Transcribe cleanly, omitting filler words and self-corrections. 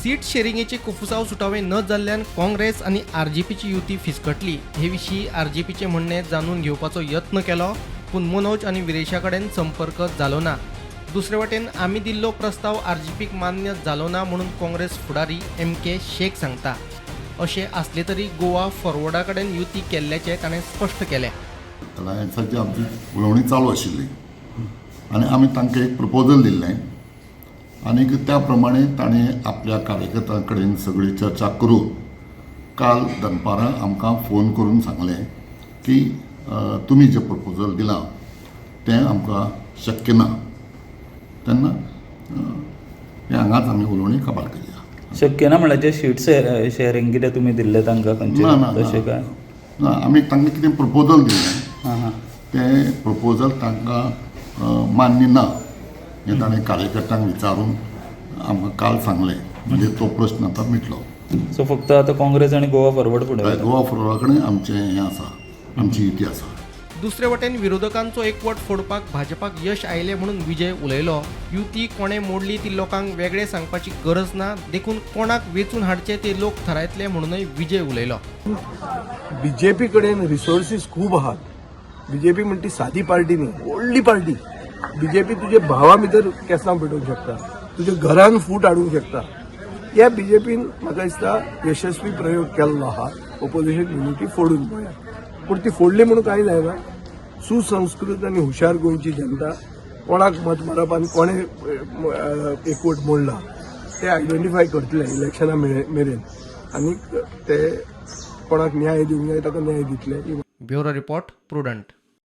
Seat शेरिंगेचे कुफुसांव सुटावे न जाल्ल्यान काँग्रेस आनी आरजीपीची युती फिसकटली. हे विशीं आरजीपीचें म्हणणें जाणून घेवपाचो यत्न केलो, पूण मनोज आनी विरेशा कडेन संपर्क जालो ना. दुसरे वटेन आमी दिल्लो प्रस्ताव आरजीपीक मान्य जालो ना म्हणून काँग्रेस फुडारी एम के शेख सांगता. अशें आसलें तरी गोवा फॉरवर्डा कडेन युती केल्ल्याचें ताणें स्पश्ट केलें. अलायन्साची आमची उलोवणी चालू आशिल्ली आनी आमी तांकां एक प्रपोजल दिल्लें आनीक त्या प्रमाणे ताणें आपल्या कार्यकर्त्यां कडेन सगळी चर्चा करून काल दनपारां आमकां फोन करून सांगलें की तुमी जें प्रपोजल दिलां तें आमकां शक्य ना. तेन्ना हें हांगाच आमी उलोवणी काबार केली. शक्य ना म्हणल्यार जे शीट शेअरिंग कितें तुमी दिल्लें तांकां खंयचें? ना ना. तशें काय? ना, आमी तांकां कितें प्रपोजल दिल्लें, आं हां तें प्रपोजल तांकां मान्य ना हें ताणें कार्यकर्त्यांक विचारून आमकां काल सांगलें. म्हणजे तो प्रश्न आतां मिटलो. सो फक्त आतां काँग्रेस आनी गोवा फॉरवर्ड फुडें वयता. गोवा फॉरवर्डा कडेन आमचें हें आसा, आमची युती आसा. दुसरे वटेन विरोधकांचो एकवट फोडपाक भाजपाक यश आयलें म्हणून विजय उलयलो. युती कोणें मोडली ती लोकांक वेगळें सांगपाची गरज ना, देखून कोणाक वेंचून हाडचे ते लोक थारायतले म्हणूनय विजय उलयलो. बीजेपी कडेन रिसोर्सीस खूब आहात. बीजेपी म्हणटी ती सादी पार्टी न्ही, व्हडली पार्टी. बीजेपी तुजे भावा भितर केंसां पेटोवंक शकता, तुज्या घरान फूट हाडूंक शकता. ह्या बीजेपीन म्हाका दिसता यशस्वी प्रयोग केल्लो आहा ओपोजिशन युनिटी फोडून गोंयांत. पूण ती फोडली म्हणून कांय जायना. सुसंस्कृत आनी हुशार गोंयची जनता कोणाक मत मारप आनी कोणें एकवट मोडला ते आयडेंटिफाय करतले इलेक्शना मेरेन आनी ते कोणाक न्याय दिवंक जाय ताका न्याय दितले. Bureau report, Prudent.